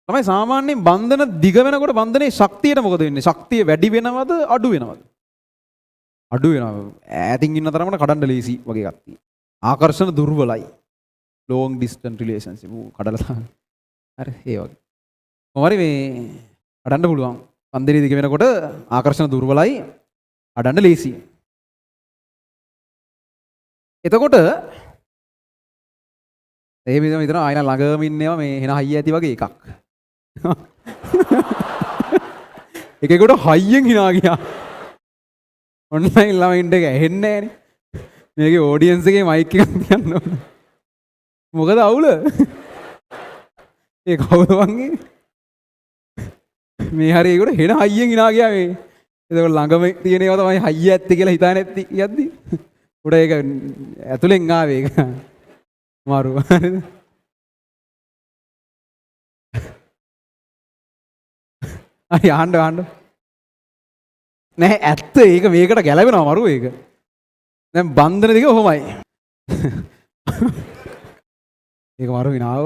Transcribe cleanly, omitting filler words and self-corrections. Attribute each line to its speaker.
Speaker 1: තමයි සාමාන්‍යයෙන් බන්ධන දිග වෙනකොට බන්ධනයේ ශක්තියට මොකද වෙන්නේ? ශක්තිය වැඩි වෙනවද අඩු වෙනවද? අඩු වෙනවා. ඈතින් ඉන්න තරමට කඩන්න ලේසි වගේ එකක් තියෙනවා. ආකර්ෂණ දුර්වලයි. Long distance relationship ඌ කඩලා දාන්න. හරි ඒ වගේ. කොහොම හරි මේ කඩන්න පුළුවන්. බන්ධනයේ දිග වෙනකොට ආකර්ෂණ දුර්වලයි, කඩන්න ලේසි. එතකොට ඒ විදිහම හිතනවා ආයෙ ළඟම ඉන්නේවා මේ එන හයිය ඇති වගේ එකක්. එකෙකුට හයියෙන් හිනා ගියා. ඔන්ලයින් ළමයින්ට ඒක ඇහෙන්නේ නෑනේ. මේකේ ඔඩියන්ස් එකේ මයික් එකක් තියන්න ඕන. මොකද අවුල? ඒ කවුද වං ඒ? මේ හරි ඒකට හෙන හයියෙන් හිනා ගියා මේ. එතකොට ළඟම තියෙන ඒවා තමයි හයිය ඇත්තේ කියලා හිතාන ඇත්ති යද්දි. උඩ ඒක ඇතුලෙන් ආවේ ඒක. මාරු හරිද? හරි අහන්න අහන්න. නෑ ඇත්ත ඒක මේකට ගැලපෙනවා මරු ඒක. දැන් බන්ධන දිග ඔහොමයි. ඒක මරු විනාව.